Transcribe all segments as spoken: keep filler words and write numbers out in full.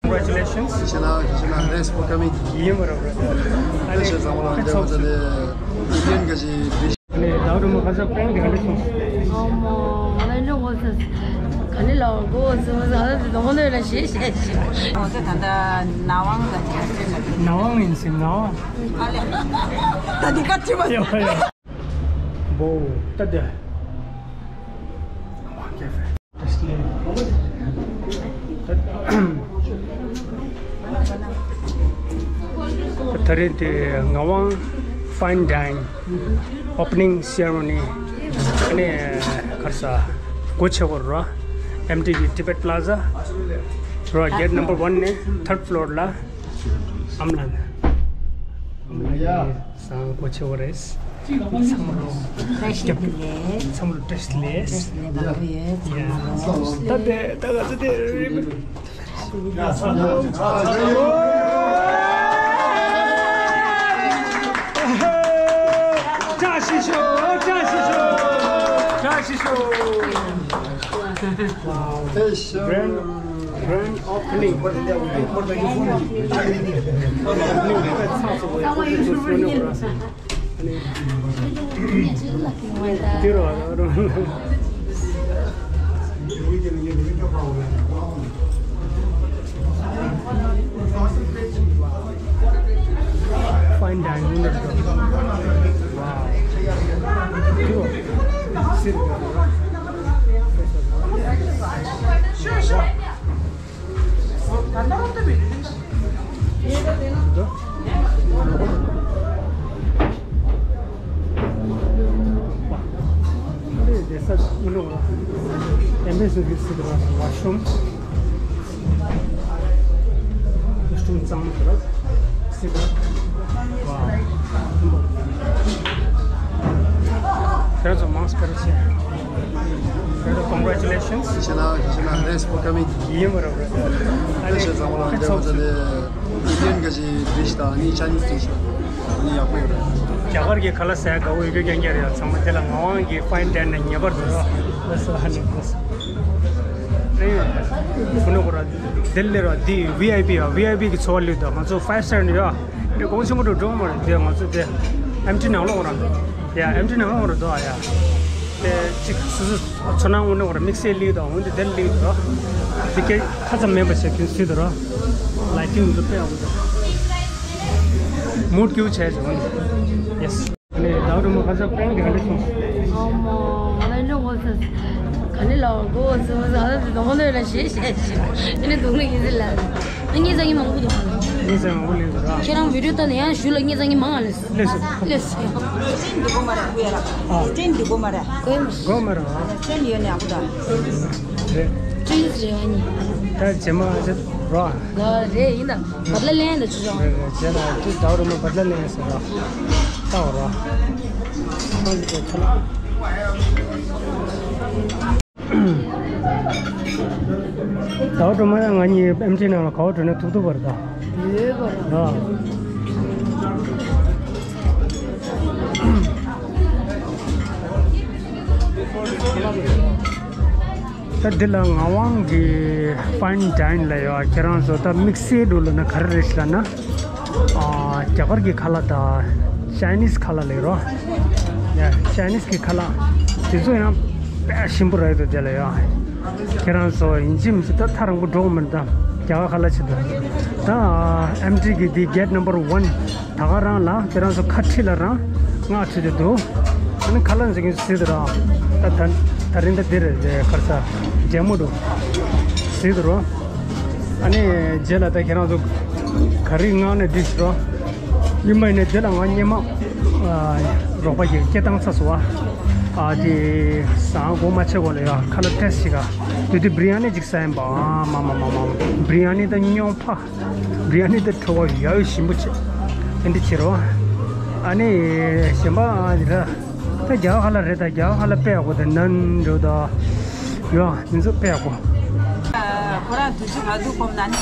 Congratulations. Thank you, thank you for coming. ཡིན་མ་རེད་རེད། ཨ་ནི་ཁ་ཚོགས་སུ། ཨ་ནི་ཟླ་བ་དྲུག་མ་ཁ་ཚོགས་པྲེང་གི་ག་འདྲ་སོང་། ཨོ་མོ་ང་ལ་ལོ་ངོ་ཚ་ག་ནི་ལ་གོ་ཚ་ང་ལ་དེ་དོང་ལོས་ལ་ཞེས་བཤད་ཅིག་ཨོ་ཚ་ད་ལྟ་ནག་དབང་ལ་ཆ་ཤས་ལ། ནག་དབང་ཡིན་ཟིན་ནག་དབང་། ཨ་ལེ། ད་འདི་ཀ་ཅི་མ། ཡ་ཡ། བོ་ད་དེ། ད་རེས་དེ་ངག་དབང་Fine Dine Opening Ceremony ཨ་ནི་གར་ས་སྒོ་ཕྱེ་བར་རོ། ཨེམ་ཊི་གི་Tibet Plaza རོ། Gate number one ནས་third floor ལ་ཨམ་ལ་ཨམ་ལ་ཡ། སང་སྒོ་ཕྱེ་བ་རེད། ཚང་མ་ལོ། བཀྲ་ཤིས་བདེ་ལེགས། ཚང་མ་ལོ་བཀྲ་ཤིས་བདེ་ལེགས། བཀྲ་ཤིས་བདེ་ལེགས། བདེ་པོ་ཡོད། ཚང་མ་ལོ། ད་དེ་ད་ག་ཚོད་དེ་རེད། བཀྲ་ཤིས་ཤོག་བཀྲ་ཤིས་ཤོག་བཀྲ་ཤིས་ཤོག Grand, grand opening. Fine dining. Wow. ཁྱེད་རང་ཚོ་མང་སྤེལ་བྱས། ཁྱེད་རང་ཚོ་congratulations. ཞེ་ན་ཞེ་ན་thanks for coming. ཡིན་མ་རེད་རེད། ཨ་ནི་ཞེ་ཚང་མ་ལ་ཁ་ཚོགས་ཚོ་ནས་Indian ག་ཞིག་dish དང་ནི་Chinese dish ནི་ཡག་པོ་ཡོད་རེད། རྒྱ་གར་གྱི་ཁ་ལག་ཟས་དགའ་བོ་ཡོད་རྒྱུ་རྐྱང་རྐྱང་རེད། ཚང་མ་དེ་ལ་ངག་དབང་གི་fine dining ངེས་པར་དུ་རོ། ལགས་སོ། ཨ་ནི་ལགས་སོ། ཨེ་ཡོད། ཁུ་ནུ་ཁོ་ར་དེ་ལས་ར་དེ་V I P ཡ། V I P གི་འཚོ་བ་ལུས་དང་ང་ཚོ་five star ནི་ཡ། དེ་གོང་ཆེན་པོ་འགྲོ་འགྲོ་མ་རེད། དེ་ང་ཚོ་དེ་ཨེམ་ཊི་ནང་ལོགས་ར། ཡ་ཨེམ་ཊི་ནང་ལོགས་ར་འདུག་ཨ་ཡ། དེ་གཅིག་སོ་སོ་ཚོ་ནང་འོ་ནོ་ར་དམིགས་བསལ་ལི་དང་འོན་ཏེ་དེ་ལི་དང་། དེ་སྐད་ཁ་ཙམ་མེད་པ་བྱེད་ཀྱིན་སྲིད་དུ་ར། ལའི་ཊིང་འདུག་དཔེ་ཡག་པོ་འདུག་མུཌ་སྐྱིད་པོ་བྱས་བྱུང་། Yes. ཨ་ནི་ཟླ་བ་དྲུག་མ་ཁ་ཚོགས་པྲེང་གི་ག་འདྲ་སོང་། ཨོ་མོ་ང་ལ་ལོ་ངོ་ཚ་ག་ནི་ལ་གོ་ཚ་ང་ལ་དེ་དོང་ལོས་ལ་ཞེས་བཤད་ཅིག་ཨ་ནི་དུང་ལ་ཡིན་ཟིན་ལ། ངས་ཚང་གི་མང་པོ་འདུག་ངས་ཚང་མང་པོ་ལེན་འདུག་ར། ཁྱེད་རང་video ལྟ་ནས་ཡང་ཞུ་ལ་ངས་ཚང་གི་མང་ང་ལས། ལས་སུ། ལས་སུ། ཨ། ཨ། གོ་མ་ར། ད་རྗེས་མ་ཨ་ཅེ་རོ། ལ་རེད་ཡིན་ད། བར་ལ་ལེན་ད་ཆུ་ཆུང་། རེད་རེད། རྗེས་ལ་དུས་ཟླ་བ་རུ་མ་བར་ལ་ལེན་ཟེར་རོ། ལྟ་བ་རོ། ཁོང་གི་ཁ་ལག་ཟླ་བ་སྒྲོལ་མ་དང་ང་གཉིས་ཨེམ་ཊི་ནང་ལ་ག་བ་འགྲོ་ན་ཐུག་ཐུག་པ་རེད་ད། ཡོད་པ་རེད། ད་འདི་ལ་ངག་དབང་གི་fine dine ལ་ཡོད། ཁྱེད་རང་ཚོ་ད་དམིགས་བསལ་འགྲོ་ལ་ན་ག་རེ་རེད་ལ་ན། ཨ། རྒྱ་གར་གྱི་ཁ་ལག་དང་Chinese ཁ་ལག་ལས་རོ། ཡ། Chinese གི་ཁ་ལག་དེ་ཚོ་ཡང་དཔེ་ཞིམ་པོ་རེད་འདུག་དེ་ལ་ཡ། ཁྱེད་རང་ཚོ་ཡིན་གཅིག་མིན་གཅིག་ད་ཐག་རིང་པོ་འགྲོ་གི་མི་འདུག་རྒྱ་གར་ཁ་ལག་ཆེད་དུ། ད་ཨེམ་ཊི་གི་དེ་gate number one ད་ག་རང་ལ་ཁྱེད་རང་ཚོ་ཁ་ཁྲིད་ལ་རང་སྔགས་ཁྲིད་དུ་འདུག་ཨ་ནི་ཁ་ལག་འཛིན་གྱི་སྲིད་དུ་ར། ད་ད་ད་རིང་ད་འདི་རེད་དེ་ཁར་ས་རྒྱལ་མོ་འདུག་སྲིད་དུ་རོ། ཨ་ནི་རྗེས་ལ་ད་ཁྱེད་རང་ཚོ་ག་རེ་ངག་ནས་འདྲི་ཞུ་རོགས། ཡིན་པ་ཡིན་ན་དེ་ལ་ང་སྔོན་མ་ཨ་རོགས་པ་ཡི་སྐད་བཏང་ཚར་སོང་བ། ཨ་དེ་ཟ་སྒོ་མ་ཕྱེ་གོང་ལ་ཡ་ཁ་ལག་ཊེ་སི་ཊི་ཞིག་ག་དེ་དུས་བི་རི་ཡ་ནི་ཅིག་ཟ་ཡིན་པ། ཨ་མ་མ་མ་མ་བི་རི་ཡ་ནི་དང་སྨྱོན་པ། བི་རི་ཡ་ནི་དང་བྲོ་བ་ཡ་ཡོ་ཞིམ་པོ་བྱེད། དེ་འདྲ་བྱེད་རོགས། ཨ་ནི་གཞན་པ་ཨ་དེ་ར། ད་རྒྱ་གར་ཁ་ལག་རེད། ད་རྒྱ་གར་ཁ་ལག་དཔེ་ཡག་པོ་དེ་ནན་འགྲོ་ད། ཡོ་ཨ་ནི་ཚོ་དཔེ་ཡག་པོ། ཁོ་རང་དུས་ཚོད་ང་དུ་སྐོམ་ན་ནི་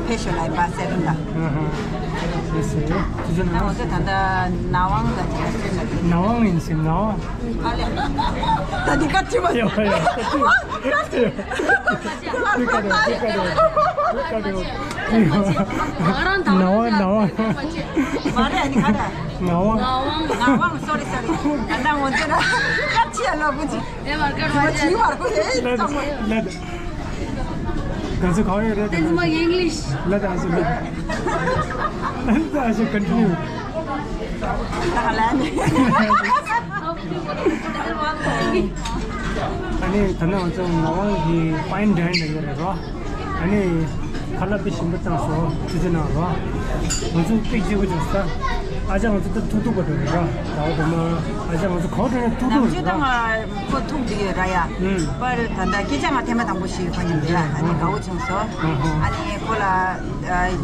ཕེབས་ཤོག་ལ་ཡིན་པ་ཟེར་གི་འདུག་ཨ་ཧ། ཟེར། ཅི་ཟེར་ན། ད་ང་ཚོ་ད་ལྟ་ནག་དབང་ལ་ཅིག་ཟེར་ན། ནག་དབང་ཡིན་ཟེར། ནག་དབང་། ཨ་ལེ། ད་འདི་ཀ་ཅི་མ་ཡ་ཡ། འདི་ཀ་རེད། འདི་ཀ་རེད། འདི་ཀ་རེད། ནག་དབང་། ནག་དབང་། མ་རེད། ཨ་ནི་ག་རེད། ནག་དབང་། ནག་དབང་། སོ་རི་སོ་རི། ད་ལྟ་ང་ཚོ་ན་ཀ་ཅི་ཡ་ལོ་གུ་ཅི། ཅི་མ་ཅི་མ་གུ་ཅི། ལ་ལ། ག་ཚོད་ག་བ་ཡོད་རེད། That's my English. ལ་ད་ཨ་ཟེར། ལ་ད་ཨ་ཟེར། continue. ད་ལ་ནི། ཨ་ནི་ད་ནང་ཚོ་ནག་དབང་གི་fine dining་ལ་ཡོད་རེད་རོ། ཨ་ནི་ཁ་ལག་དཔེ་ཞིམ་པོ་བཏང་སོང་། ཅི་ཅི་གནང་རོ། ང་ཚོ་དཔེ་སྐྱིད་པོ་བྱུང་སོང་། ཨ་ཅག་ང་ཚོ་ད་ཐུག་ཐུག་པ་འགྲོ་རེད་རོ། ད་འོ་དུ་མ། ཨ་ཅག་ང་ཚོ་གང་འགྲོ་ན་ཐུག་ཐུག་རེད་རོ། ཁོ་ཐུག་འདི་ཡོད་ར་ཡ། ཨུམ། པར་ད་ལྟ་སྐད་ཆ་ང་ཐེངས་མ་དང་པོ་ཞིག་ཁོ་མཉམ་དུ་ཡ། ཨ་ནི་དགའ་བོ་བྱུང་སོང་། ཨུམ་ཧུམ། ཨ་ནི་ཁོ་ལ་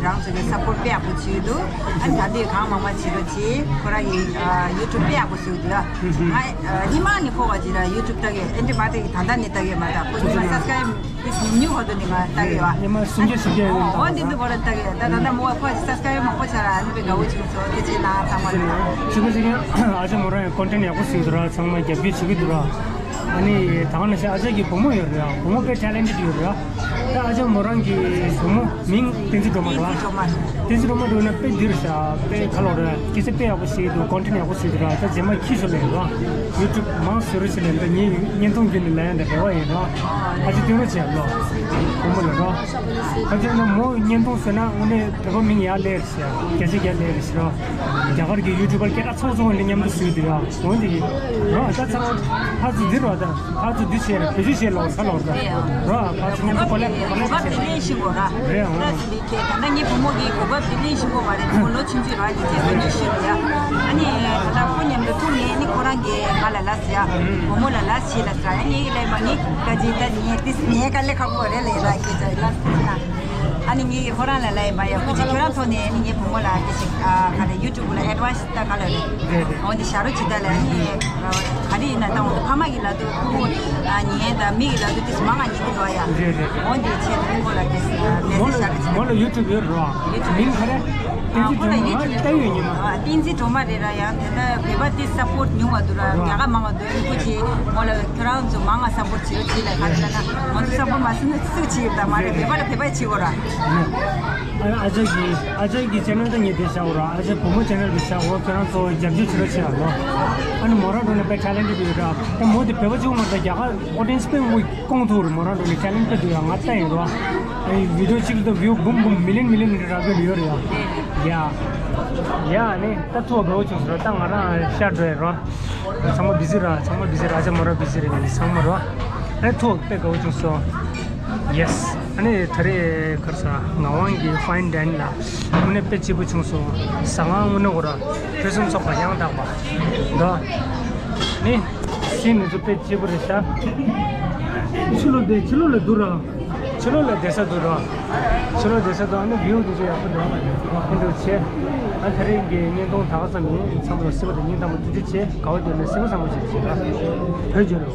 རང་ཚོ་གི་support་དཔེ་ཡག་པོ་བྱས་ཡོད་འདུག་ཨ་ནི་ད་འདི་གང་མང་མང་བྱེད་རོགས་བྱེད། ཁོ་རང་གི་YouTube་དཔེ་ཡག་པོ་བཟོས་འདུག་ཡ། ང་ཉི་མ་ནི་ཁོ་བ་ཅི་ར་YouTube་ལྟ་གི། ཨེ་འདྲི་མ་དེ་ད་ལྟ་ནི་ལྟ་གི་མ་ད་ཁོ་ཉི་མ་subscribe་དེ་ཉུང་ཉུང་བ་དུ་ནི་ང་ལྟ་གི་བ། ཉི་མ་སུམ་བརྒྱ་བཞི་བརྒྱ་ཡོད། འོ་འདི་འདི་ཁོ་ར་ལྟ་གི། ད་ད་ལྟ་མོ་བ་ཁོ་subscribe་མང་པོ་ཆགས་ར། ཨ་ནི་དཔེ་དགའ་བོ་བྱུང་སོང་། དེ་ཅི་ན་ཚང་མ་རེད། ཅི་མ་ཅི་ཡང་ཨ་ཅག་མོ་རང་ཡང་content་ཡག་པོ་བཟོས་འདུག་ར། ཚང་མ་རྒྱབ་སྐྱོར་བྱེད་ཀྱི་འདུག་ར། ཨ་ནི་ད་ག་ནང་བཞིན་ཨ་ཅག་གི་བུ་མོ་ཡོད་རེད་ཡ། བུ་མོ་དཔེ་talented་ཡོད་རེད་ཡ། ད་ཨ་ཅག་མོ་རང་གི་བུ་མོ་མིང་བསྟན་འཛིན་སྒྲོལ་མ་རེད་བ། བསྟན་འཛིན་སྒྲོལ་མ་འགྲོ་ན་དཔེ་འདིར་བཞག་དཔེ་ཁ་ལོ་རེད། སྐད་ཆ་དཔེ་ཡག་པོ་བཤད་འདུག content་ཡག་པོ་བཟོས་འདུག་ར། ད་རྗེས་མ་ཁྱི་ཤོ་ལས་ར། YouTube་མང་བཟོ་རོགས་བྱེད་ལས། ད་ངའི་བརྙན་ཐུང་བརྒྱུད་ནས་ལན་ཡང་ད་རེ་བ་ཡིན་ར། ཨ་ཅག་སྟོན་རོགས་བྱེད་ལོ། བུ་མོ་ལ་ར། ད་ཅི་ན་མོ་བརྙན་ཐུང་བཟོས་ན་དངོས་གནས་བོད་པ་མིང་ཡར་སླེབས་རེད་ཟེར། རྒྱ་ཆེ་རྒྱ་སླེབས་རེད་ཟེར་ར། རྒྱ་གར་གྱི་YouTuber་སྐད་གྲགས་ཚ་བོ་ཚ་བོ་ལ་མཉམ་དུ་བཟོས་འདུག་ཡ། འོན་ཏེ་ར་ད་ཚ་བོ་ཧ་ཚུ་འདི་ར་ད། ཕར་ཚུར་འདི་བྱས་རེད། བེད་སྤྱོད་བྱས་ལོག་ས་ལོག་ད། རོ་ཕར་ཚུར་མཉམ་དུ་ཀོ་ལེབ་ཀོ་ལེབ་བྱས། གོ་སྐབས་དེ་ལེན་ཤེས་དགོས་ར། རེད་ཨང་། ད་ང་གཉིས་བུ་མོ་གིས་གོ་སྐབས་དེ་ལེན་ཤེས་དགོས་པ་རེད། ཁོ་ལོ་ཆུང་ཆུང་ར་ཡིན་ཚེ་ཁོ་གཉིས་ཤེས་རེད་ཡ། ཨ་ནི་ད་ལྟ་ཁོ་མཉམ་དུ་ཐུག་ནས་ནི་ཁོ་རང་གིས་ང་ལ་ལབ་ཟེར་ཡ། བུ་མོ་ལ་ལབ་ཞེས་ལབ་ཟེར་ཡ། ངས་ལབ་པ་ནི་ད་ཅི་ད་ངས་དེ་ངས་དཀའ་ལས་ཁག་པོ་རེད་ལབ་ཡ་ལབ་ཟེར་ན། ཨ་ནི་ངས་ཁོ་རང་ལ་ལབ་ཡིན་པ་ཡ། ཁོ་ཅིག་ཁྱོད་རང་ཐོག་ནས་ནི་ངའི་བུ་མོ་ལ་དེ་ཞིག་ཨ་ག་རེ་YouTube་ལ་advice་ད་ག་ལ་རེད། རེད་རེད། འོ་འདི་བྱ་རོགས་ཇི་ལྟར་ལ་ནི་ག་རེ་ཡིན་ན་ད་འོ་ཕ་མ་གི་ལ་དུ་ཁུ་ཉན་དང་མི་གི་ལ་དུ་དེ་མང་ང་ཉན་གི་འདུག་ཡ། རེད་རེད། འོ་འདི་ཆེད་དུ་ཁོ་ལ་དེ་མོ་message་ལ་བྱ་རོགས་ཇི་མོ་ལ་ལྟར། YouTube་ཡོད་རོ། ཨ་མིང་ག་རེ། བསྟན་འཛིན་སྒྲོལ་མ་ལྟ་ཡོད་ཉི་མ། བསྟན་འཛིན་སྒྲོལ་མ་རེད་ར་ཡ། དེ་ལྟར་བོད་པ་དེ་support་ཉུང་བ་འདུག་ར། རྒྱ་གར་མང་བ་འདུག་ཁུ་ཅི་མོ་ལ་ཁྱོད་རང་ཚོ་མང་ང་support་བྱེད་རོགས་ཅི་ལ་ག་རེ་ལ་ན་ང་ཚོ་support་མ་བྱེད་ན་སུ་བྱེད་ཡོད་ད་མ་རེད། བོད་པ་ལ་བོད་པ་བྱེད་དགོས་ར། ཨ་ཨ་ཅག་གི་ཨ་ཅག་གི་channel་ད་ངས་དེ་བཞག་འོ་ར། ཨ་ཅག་བུ་མོ་channel་དེ་བཞག་འོ། ཁྱོད་རང་ཚོ་རྒྱབ་སྐྱོར་བྱེད་རོགས་བྱེད་ཨ་ལོ། ཨ་ནི་མོ་རང་འགྲོ་ནས་དཔེ་talented་ཡོད་ར། ད་མོ་དེ་བོད་པ་གཅིག་མ་གཏོགས་རྒྱ་གར་audience་དཔེ་མོ་སྐོང་ཐུབ་རེད། མོ་རང་འགྲོ་ནས་talent་དཔེ་འདུག་ཡ། ང་ལྟ་ཡིན་རོ། ཨ་ནི་video་གཅིག་ལ་view་འབུམ་འབུམ་million million་རེ་རག་གི་ཡོད་རེད་ཡ། ཡ་ཡ་ནི་ད་ཐུག་དགའ་བོ་བྱུང་སོང་ར། ད་ང་རང་ཤར་འགྲོ་ཡ་རོ། ཚང་མ་busy་ར། ཚང་མ་busy་ར། ཨ་ཅག་མོ་ར་busy་རེད། ངས་ཚང་མ་རོ། ཨ་ཐུག་དཔེ་དགའ་བོ་བྱུང་སོང་། Yes། ཨ་ནི་ད་རེས་གར་ས་ངག་དབང་གི་fine dining་ལ་དངོས་གནས་དཔེ་སྐྱིད་པོ་བྱུང་སོང་། ཟ་ཁང་དངོས་གནས་གོ་ར་ཕུན་སུམ་ཚོགས་པ་ཡང་དག་པ་འདུག་ནི་སེམས་ནས་ཚོ་དཔེ་སྐྱིད་པོ་རེད་ཤག་ཕྱི་ལོགས་བསྡད། ཕྱི་ལོགས་ལ་འདུག་ར། ཕྱི་ལོགས་ལ་བསྡད་ས་འདུག་ར། ཕྱི་ལོགས་བསྡད་ས་འདུག་ཨ་ནི་view་དེ་ཚོ་ཡག་པོ་འདུག་ཨ་འདུག་བྱས། ཨ་ད་རེས་ཀྱི་བརྙན་ཐུང་ད་ག་ཙམ་ཡིན། ཚང་མ་ལ་སྐྱིད་པ་དང་སྙིང་ཐག་པ་ཐུགས་རྗེ་ཆེ། དགའ་བ་དེ་ལ་སེམས་པ་བཟང་པོ་བྱེད་ཀྱི་ར། བོད་རྒྱལ་ལོ།